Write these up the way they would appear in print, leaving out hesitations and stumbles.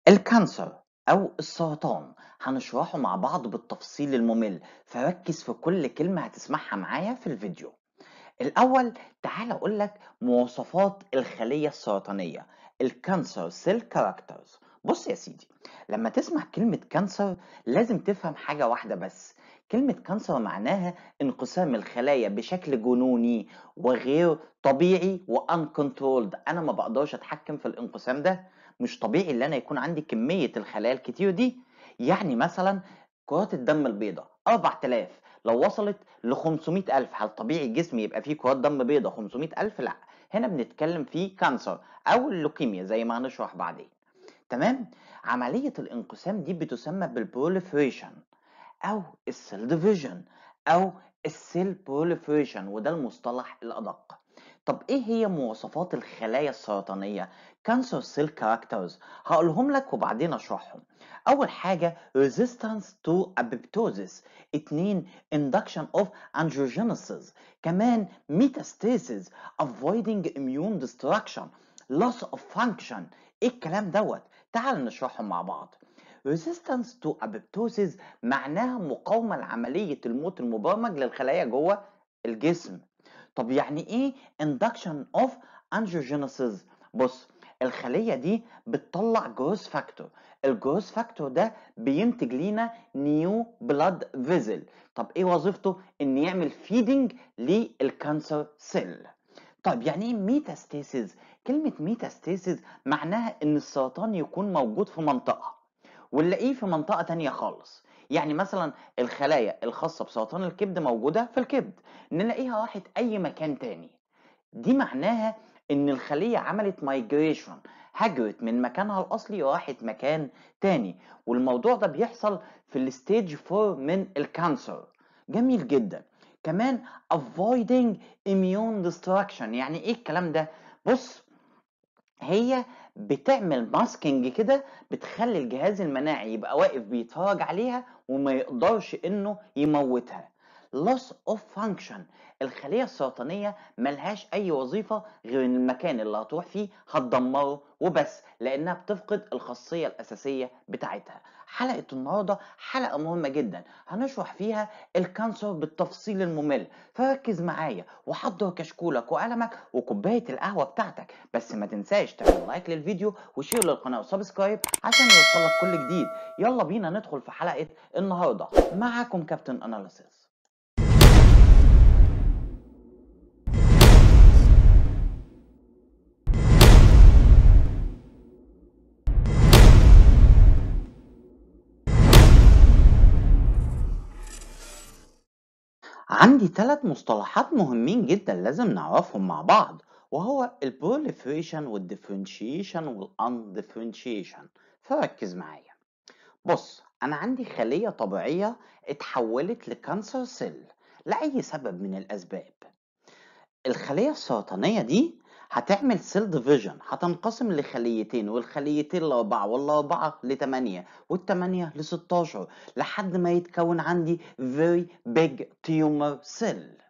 ال cancer أو السرطان هنشرحه مع بعض بالتفصيل الممل، فركز في كل كلمة هتسمعها معايا في الفيديو. الأول تعال أقول لك مواصفات الخلية السرطانية، ال cancer cell characters. بص يا سيدي، لما تسمع كلمة cancer لازم تفهم حاجة واحدة بس. كلمة cancer معناها انقسام الخلايا بشكل جنوني وغير طبيعي و uncontrolled. أنا ما بقدرش أتحكم في الانقسام ده، مش طبيعي ان انا يكون عندي كمية الخلايا الكتير دي. يعني مثلا كرات الدم البيضاء 4000 لو وصلت ل 500,000، هل طبيعي جسمي يبقى فيه كرات دم بيضاء 500,000؟ لا، هنا بنتكلم في cancer او اللوكيميا زي ما هنشرح بعدين. تمام؟ عملية الانقسام دي بتسمى بال proliferation او ال cell division او ال cell proliferation، وده المصطلح الادق. طب ايه هي مواصفات الخلايا السرطانية؟ cancer cell characters، هقولهم لك وبعدين اشرحهم. اول حاجة resistance to apoptosis، 2 induction of angiogenesis، كمان metastasis، avoiding immune destruction، loss of function. ايه الكلام دوت؟ تعال نشرحهم مع بعض. resistance to apoptosis معناها مقاومة لعملية الموت المبرمج للخلايا جوه الجسم. طب يعني ايه induction of angiogenesis؟ بص، الخلية دي بتطلع growth factor، ال growth factor ده بينتج لينا new blood vessel. طب ايه وظيفته؟ ان يعمل feeding لل cancer cell. طيب يعني ايه metastasis؟ كلمة metastasis معناها ان السرطان يكون موجود في منطقة ونلاقيه في منطقة تانية خالص. يعني مثلا الخلايا الخاصة بسرطان الكبد موجودة في الكبد، نلاقيها راحت أي مكان تاني. دي معناها إن الخلية عملت migration، هجرت من مكانها الأصلي وراحت مكان تاني، والموضوع ده بيحصل في ال stage 4 من ال cancer. جميل جدا. كمان avoiding immune destruction، يعني إيه الكلام ده؟ بص، هي بتعمل masking كده، بتخلي الجهاز المناعي يبقى واقف بيتفرج عليها وما يقدرش انه يموتها. loss of function، الخلية السرطانية ملهاش اي وظيفة غير ان المكان اللي هتروح فيه هتدمره وبس، لانها بتفقد الخاصية الاساسية بتاعتها. حلقة النهاردة حلقة مهمة جدا، هنشرح فيها ال cancer بالتفصيل الممل، فركز معايا وحضر كشكولك وقلمك وكوباية القهوة بتاعتك، بس ما تنساش تعمل like للفيديو و share للقناة و subscribe عشان يوصلك كل جديد. يلا بينا ندخل في حلقة النهاردة. معاكم كابتن Analysis. عندي 3 مصطلحات مهمين جدا لازم نعرفهم مع بعض، وهو ال proliferation وال differentiation وال undifferentiation. فركز معايا. بص، انا عندي خلية طبيعية اتحولت ل cancer cell لأي سبب من الأسباب. الخلية السرطانية دي هتعمل cell division، هتنقسم لخليتين، والخليتين ل4، وال4 ل8، وال8 ل16، لحد ما يتكون عندي very big tumor cell.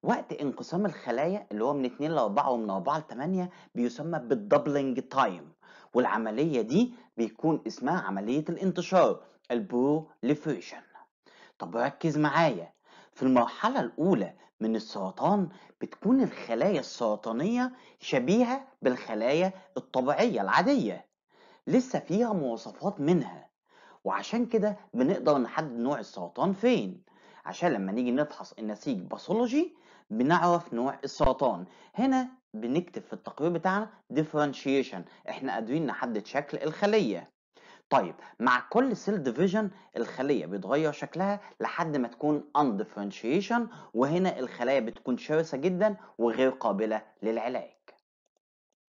وقت انقسام الخلايا اللي هو من 2 ل4 ومن 4 ل8 بيسمى بال doubling time، والعملية دي بيكون اسمها عملية الانتشار، ال proliferation. طب ركز معايا، في المرحلة الأولى من السرطان بتكون الخلايا السرطانية شبيهة بالخلايا الطبيعية العادية، لسه فيها مواصفات منها، وعشان كده بنقدر نحدد نوع السرطان فين، عشان لما نيجي نفحص النسيج pathology بنعرف نوع السرطان. هنا بنكتب في التقرير بتاعنا differentiation، احنا قادرين نحدد شكل الخلية. طيب مع كل cell division الخلية بيتغير شكلها لحد ما تكون undifferentiation، وهنا الخلايا بتكون شرسة جدا وغير قابلة للعلاج.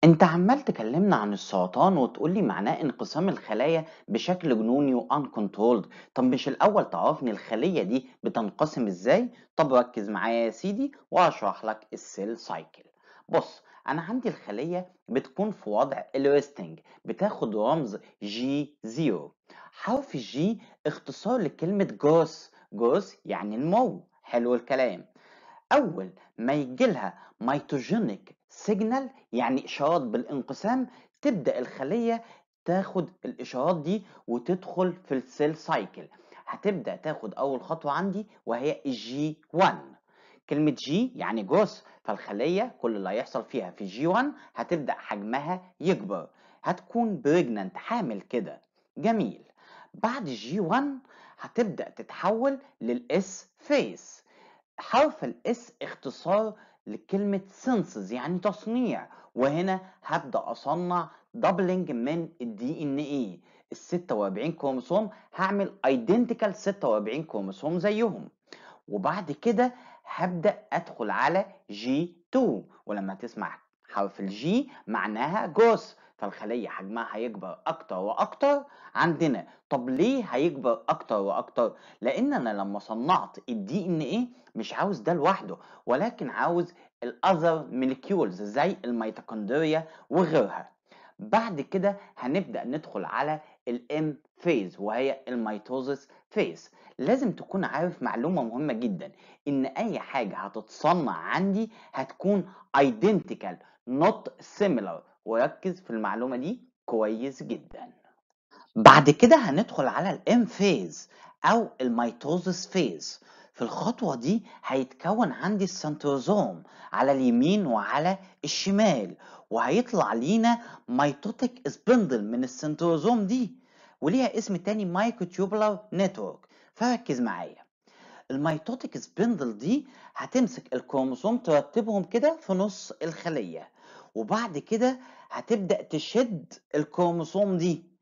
انت عمال تكلمنا عن السرطان وتقولي معناه انقسام الخلايا بشكل جنوني و uncontrolled، طب مش الاول تعرفني الخلية دي بتنقسم ازاي؟ طب ركز معايا يا سيدي وهشرح لك ال cell cycle. بص، انا عندي الخلية بتكون في وضع ال resting، بتاخد رمز G 0. حرف G اختصار لكلمة growth، growth يعني نمو. حلو الكلام. اول ما يجيلها mitogenic signal يعني اشارات بالانقسام، تبدأ الخلية تاخد الاشارات دي وتدخل في ال cell cycle. هتبدا تاخد اول خطوة عندي وهي ال G 1. كلمة G يعني growth، فالخليه كل اللي هيحصل فيها في G 1 هتبدا حجمها يكبر، هتكون pregnant حامل كده. جميل. بعد ال G 1 هتبدا تتحول لل S phase. حرف ال S اختصار لكلمة synthesis يعني تصنيع، وهنا هبدأ أصنع doubling من ال DNA. ال 46 كروموسوم هعمل identical 46 كروموسوم زيهم، وبعد كده هبدأ أدخل على G 2، ولما تسمع حرف ال G معناها جوس، فالخلية حجمها هيكبر أكتر وأكتر عندنا. طب ليه هيكبر أكتر وأكتر؟ لأن أنا لما صنعت ال DNA مش عاوز ده لوحده، ولكن عاوز ال other molecules زي الميتوكوندريا وغيرها. بعد كده هنبدأ ندخل على ال M phase وهي ال mitosis phase. لازم تكون عارف معلومة مهمة جدا، إن أي حاجة هتتصنع عندي هتكون identical not similar، وركز في المعلومة دي كويس جدا. بعد كده هندخل على ال M phase أو ال mitosis phase. في الخطوة دي هيتكون عندي ال centrosome على اليمين وعلى الشمال، وهيطلع لينا mitotic spindle من ال centrosome دي، وليها اسم تاني microtubular network. فركز معايا، ال mitotic spindle دي هتمسك الكروموسوم ترتبهم كده في نص الخلية، وبعد كده هتبدأ تشد الكروموسوم دي.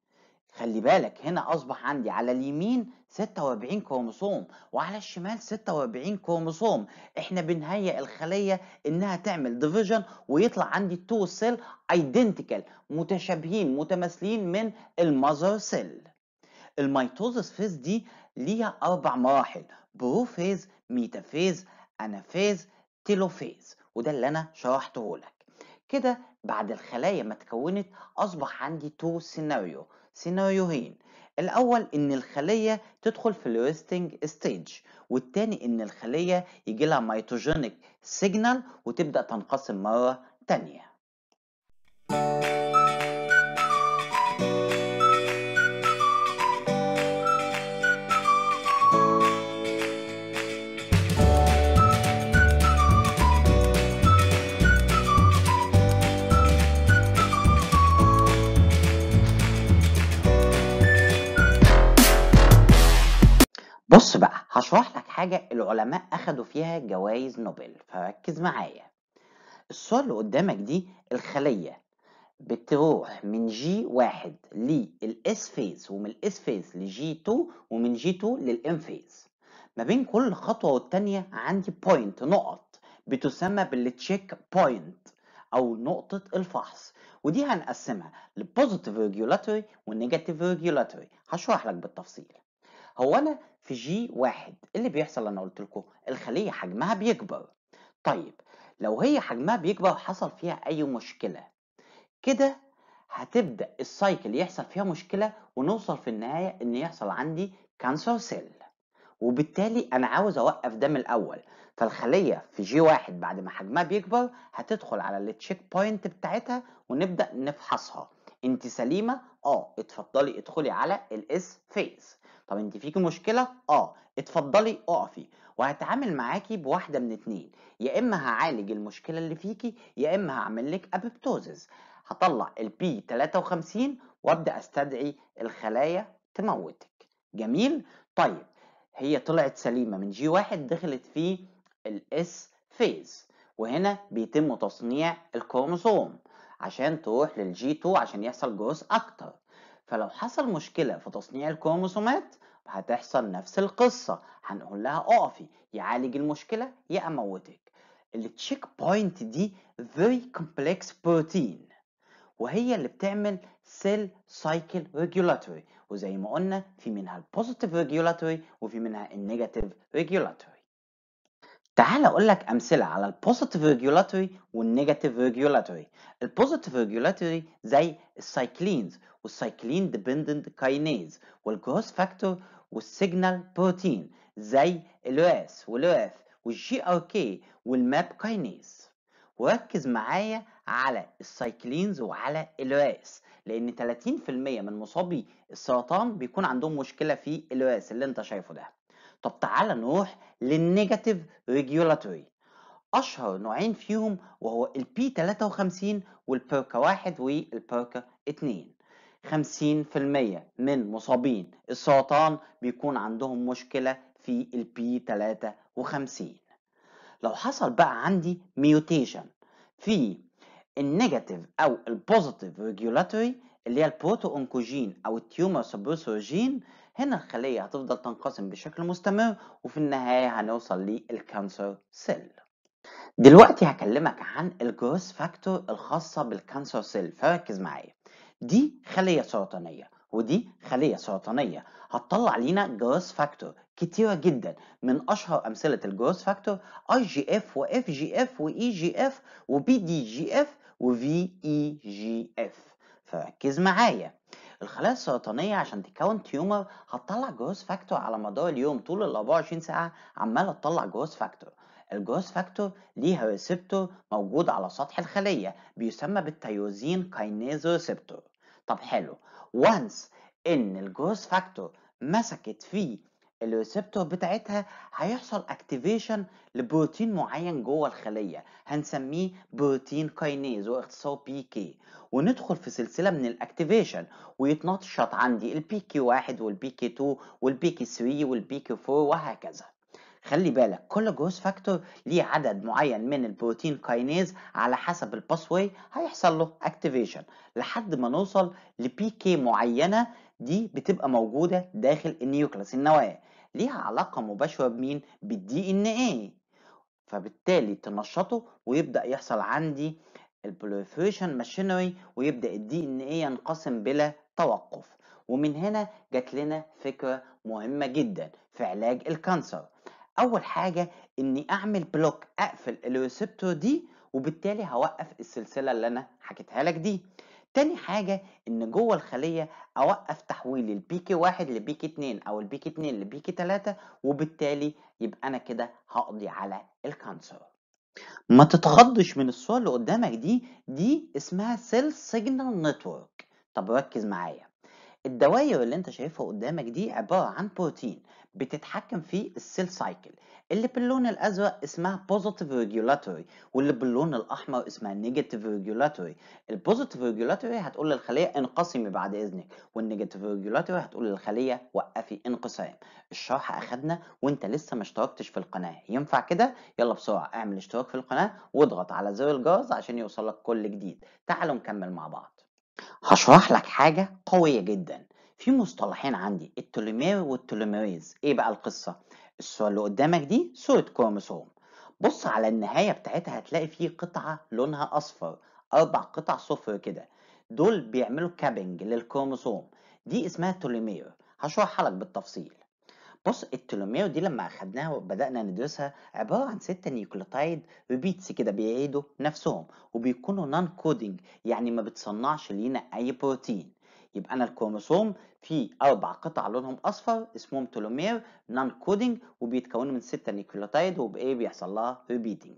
خلي بالك هنا أصبح عندي على اليمين 46 كروموسوم وعلى الشمال 46 كروموسوم. احنا بنهيئ الخلية انها تعمل division ويطلع عندي two cell identical متشابهين متماثلين من ال mother cell. ال mitosis phase دي ليها 4 مراحل: prophase، metaphase، anaphase، telophase، وده اللي انا شرحته لك. كده بعد الخلايا ما اتكونت اصبح عندي two scenario، سيناريوهين. الاول ان الخلية تدخل في ال resting stage، والتاني ان الخلية يجي لها mitogenic signal وتبدا تنقسم مرة تانية. بص بقى هشرح لك حاجة العلماء أخدوا فيها جوائز نوبل، فركز معايا. الصورة اللي قدامك دي الخلية بتروح من G 1 لل S phase، ومن ال S phase ل G 2، ومن G 2 لل M phase. ما بين كل خطوة والتانية عندي point، نقط بتسمى بال check point أو نقطة الفحص، ودي هنقسمها ل positive regulatory و negative regulatory. هشرح لك بالتفصيل. هو أنا في G 1 اللي بيحصل أنا قلت لكم الخلية حجمها بيكبر. طيب لو هي حجمها بيكبر حصل فيها أي مشكلة كده هتبدأ ال cycle يحصل فيها مشكلة، ونوصل في النهاية إن يحصل عندي cancer cell، وبالتالي أنا عاوز أوقف ده من الأول. فالخلية في G 1 بعد ما حجمها بيكبر هتدخل على ال check point بتاعتها ونبدأ نفحصها. أنت سليمة؟ اتفضلي ادخلي على ال S phase. طب انت فيكي مشكلة؟ اتفضلي اقفي، وهتعامل معاكي بواحدة من اتنين، يا اما هعالج المشكلة اللي فيكي يا اما هعمل لك apoptosis. هطلع ال P 53 وابدأ استدعي الخلايا تموتك. جميل؟ طيب هي طلعت سليمة من G 1 دخلت في ال S phase، وهنا بيتم تصنيع الكروموسوم عشان تروح لل G 2 عشان يحصل جروس اكتر. فلو حصل مشكلة في تصنيع الكروموسومات هتحصل نفس القصة، هنقول لها اقفي، يعالج المشكلة يا اموتك. ال check point دي very complex protein، وهي اللي بتعمل cell cycle regulatory، وزي ما قلنا في منها ال positive regulatory وفي منها ال negative regulatory. تعال اقول لك امثلة على ال positive regulatory وال negative regulatory. ال positive regulatory زي ال cyclins وال cyclin dependent kinase وال growth factor وال signal protein زي ال RAS وال RAF وال GRK وال MAP kinase. وركز معايا على ال cyclins وعلى ال RAS لان 30% من مصابي السرطان بيكون عندهم مشكلة في ال RAS اللي انت شايفه ده. طب تعال نروح لل negative regulatory. اشهر نوعين فيهم وهو ال P 53 وال BRCA 1 وال BRCA 2. 50% من مصابين السرطان بيكون عندهم مشكلة في ال P 53. لو حصل بقى عندي mutation في ال negative او ال positive regulatory اللي هي ال proto-oncogene او ال tumor suppressor gene، هنا الخلية هتفضل تنقسم بشكل مستمر وفي النهاية هنوصل لل cancer cell. دلوقتي هكلمك عن ال growth factor الخاصة بال cancer cell، فركز معايا. دي خلية سرطانية ودي خلية سرطانية هتطلع لينا growth factor كتيرة جدا. من أشهر أمثلة ال growth factor اي جي اف و اف جي اف و اي جي اف وبي دي جي اف وفي اي جي اف. فركز معايا، الخلايا السرطانية عشان تكون tumor هتطلع growth factor على مدار اليوم، طول ال 24 ساعة عمالة تطلع growth factor. ال growth factor ليها receptor موجود على سطح الخلية بيسمى بال tyrosine kinase receptor. طب حلو، once ان ال growth factor مسكت في ال receptor بتاعتها هيحصل activation لبروتين معين جوه الخلية هنسميه protein kinase واختصاره PK، وندخل في سلسلة من ال activation ويتنشط عندي ال PK 1 وال PK 2 وال PK 3 وال PK 4 وهكذا. خلي بالك كل growth factor ليه عدد معين من ال protein kinase على حسب ال pathway هيحصل له activation لحد ما نوصل ل PK معينة دي بتبقى موجودة داخل ال nucleus النواة، ليها علاقة مباشرة بمين؟ بال DNA، فبالتالي تنشطه ويبدا يحصل عندي ال proliferation machinery ويبدا ال DNA ينقسم بلا توقف. ومن هنا جات لنا فكرة مهمة جدا في علاج ال cancer. اول حاجة اني اعمل block، اقفل ال receptor دي وبالتالي هوقف السلسلة اللي انا حكيتها لك دي. تاني حاجة ان جوه الخلية اوقف تحويل ال PK 1 ل PK 2 او ال PK 2 ل PK 3، وبالتالي يبقى انا كده هقضي على ال cancer. ما تتخضش من الصورة اللي قدامك دي، دي اسمها cell signal network. طب ركز معايا، الدوائر اللي انت شايفها قدامك دي عبارة عن بروتين بتتحكم في ال cell cycle. اللي باللون الازرق اسمها positive regulatory واللي باللون الاحمر اسمها negative regulatory. ال positive regulatory هتقول للخليه انقسمي بعد اذنك، وال negative regulatory هتقول للخليه وقفي انقسام. الشرح اخدنا وانت لسه ما اشتركتش في القناة، ينفع كده؟ يلا بسرعة اعمل اشتراك في القناة واضغط على زر الجرس عشان يوصلك كل جديد. تعالوا نكمل مع بعض. هشرح لك حاجة قوية جدا. في مصطلحين عندي، ال telomere وال telomerase. ايه بقى القصة؟ الصورة اللي قدامك دي صورة كروموسوم، بص على النهاية بتاعتها هتلاقي فيه قطعة لونها أصفر، 4 قطع صفر كده، دول بيعملوا capping للكروموسوم، دي اسمها telomere. هشرحها لك بالتفصيل. بص ال telomere دي لما اخدناها وبدأنا ندرسها عبارة عن 6 nucleotide repeats كده بيعيدوا نفسهم وبيكونوا non coding، يعني ما بتصنعش لينا اي بروتين. يبقى انا الكروموسوم فيه 4 قطع لونهم اصفر اسمهم telomere non coding وبيتكونوا من 6 nucleotide وبايه بيحصل لها repeating.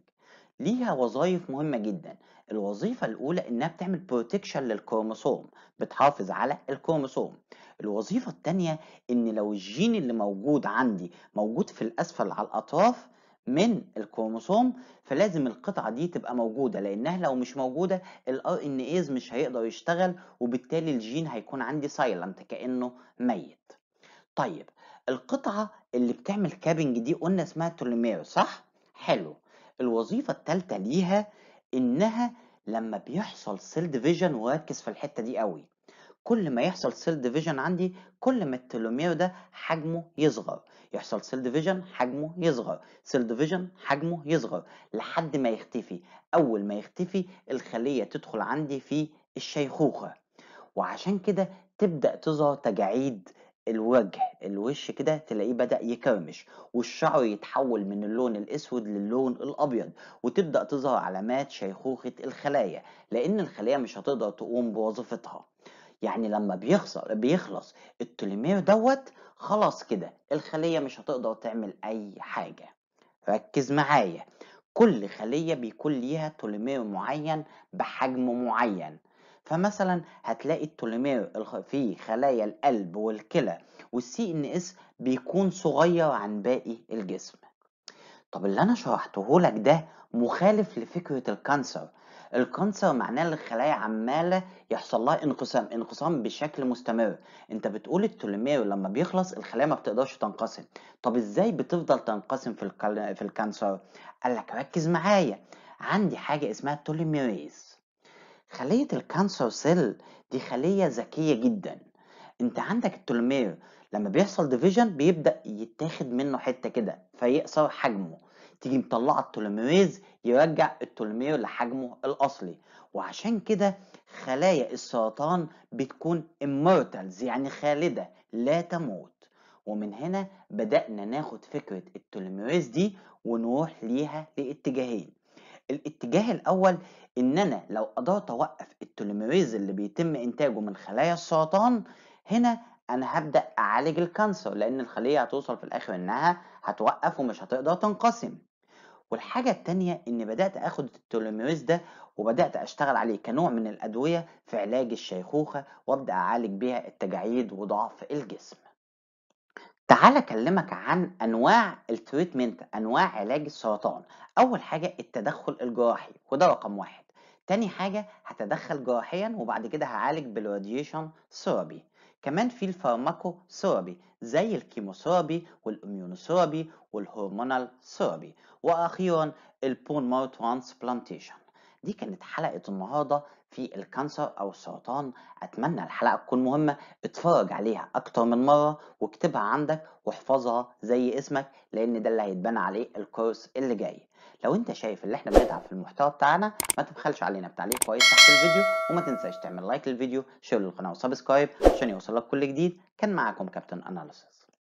ليها وظائف مهمة جدا. الوظيفة الأولى إنها بتعمل protection للكروموسوم، بتحافظ على الكروموسوم. الوظيفة الثانية إن لو الجين اللي موجود عندي موجود في الأسفل على الأطراف من الكروموسوم فلازم القطعة دي تبقى موجودة، لأنها لو مش موجودة ال RNase مش هيقدر يشتغل وبالتالي الجين هيكون عندي silent كأنه ميت. طيب القطعة اللي بتعمل capping دي قلنا اسمها telomere صح؟ حلو. الوظيفة الثالثة ليها إنها لما بيحصل cell division، وركز في الحتة دي قوي، كل ما يحصل cell division عندي كل ما ال telomere ده حجمه يصغر، يحصل cell division حجمه يصغر، cell division حجمه يصغر لحد ما يختفي. أول ما يختفي الخلية تدخل عندي في الشيخوخة، وعشان كده تبدأ تظهر تجاعيد الوجه، الوش كده تلاقيه بدأ يكرمش، والشعر يتحول من اللون الأسود للون الأبيض، وتبدأ تظهر علامات شيخوخة الخلايا، لأن الخلية مش هتقدر تقوم بوظيفتها. يعني لما بيخلص ال telomere دوت خلاص كده الخلية مش هتقدر تعمل أي حاجة. ركز معايا، كل خلية بيكون ليها telomere معين بحجم معين، فمثلا هتلاقي ال telomere في خلايا القلب والكلى وال CNS بيكون صغير عن باقي الجسم. طب اللي انا شرحته لك ده مخالف لفكرة ال cancer. ال cancer معناه ان الخلايا عمالة يحصل لها انقسام، انقسام بشكل مستمر. انت بتقول ال telomere لما بيخلص الخلايا ما بتقدرش تنقسم، طب ازاي بتفضل تنقسم في ال cancer؟ قال لك ركز معايا، عندي حاجة اسمها telomerase. خلية ال cancer cell دي خلية ذكية جدا. انت عندك ال telomere لما بيحصل division بيبدأ يتاخد منه حتة كده فيقصر حجمه، تيجي مطلعه ال telomerase يرجع ال telomere لحجمه الأصلي. وعشان كده خلايا السرطان بتكون immortals، يعني خالدة لا تموت. ومن هنا بدأنا ناخد فكرة ال telomerase دي ونروح ليها لاتجاهين. الاتجاه الأول إن أنا لو قدرت أوقف ال telomerase اللي بيتم إنتاجه من خلايا السرطان، هنا أنا هبدأ أعالج ال cancer، لأن الخلية هتوصل في الآخر إنها هتوقف ومش هتقدر تنقسم. والحاجة التانية إن بدأت أخد ال telomerase ده وبدأت أشتغل عليه كنوع من الأدوية في علاج الشيخوخة، وأبدأ أعالج بيها التجاعيد وضعف الجسم. تعال أكلمك عن أنواع ال treatment، أنواع علاج السرطان. أول حاجة التدخل الجراحي، وده رقم 1. تاني حاجة هتدخل جراحيا وبعد كده هعالج بال radiation therapy. كمان في ال pharmacotherapy زي ال chemotherapy وال immunotherapy وال hormonal therapy، واخيرا ال bone marrow transplantation. دي كانت حلقة النهاردة في ال cancer أو السرطان. أتمنى الحلقة تكون مهمة، اتفرج عليها أكتر من مرة واكتبها عندك واحفظها زي اسمك، لأن ده اللي هيتبنى عليه الكورس اللي جاي. لو انت شايف اللي احنا بنتعب في المحتوى بتاعنا ما تبخلش علينا بتعليق كويس تحت الفيديو، وما تنساش تعمل like للفيديو، share للقناة و subscribe عشان يوصلك كل جديد. كان معاكم كابتن Analysis.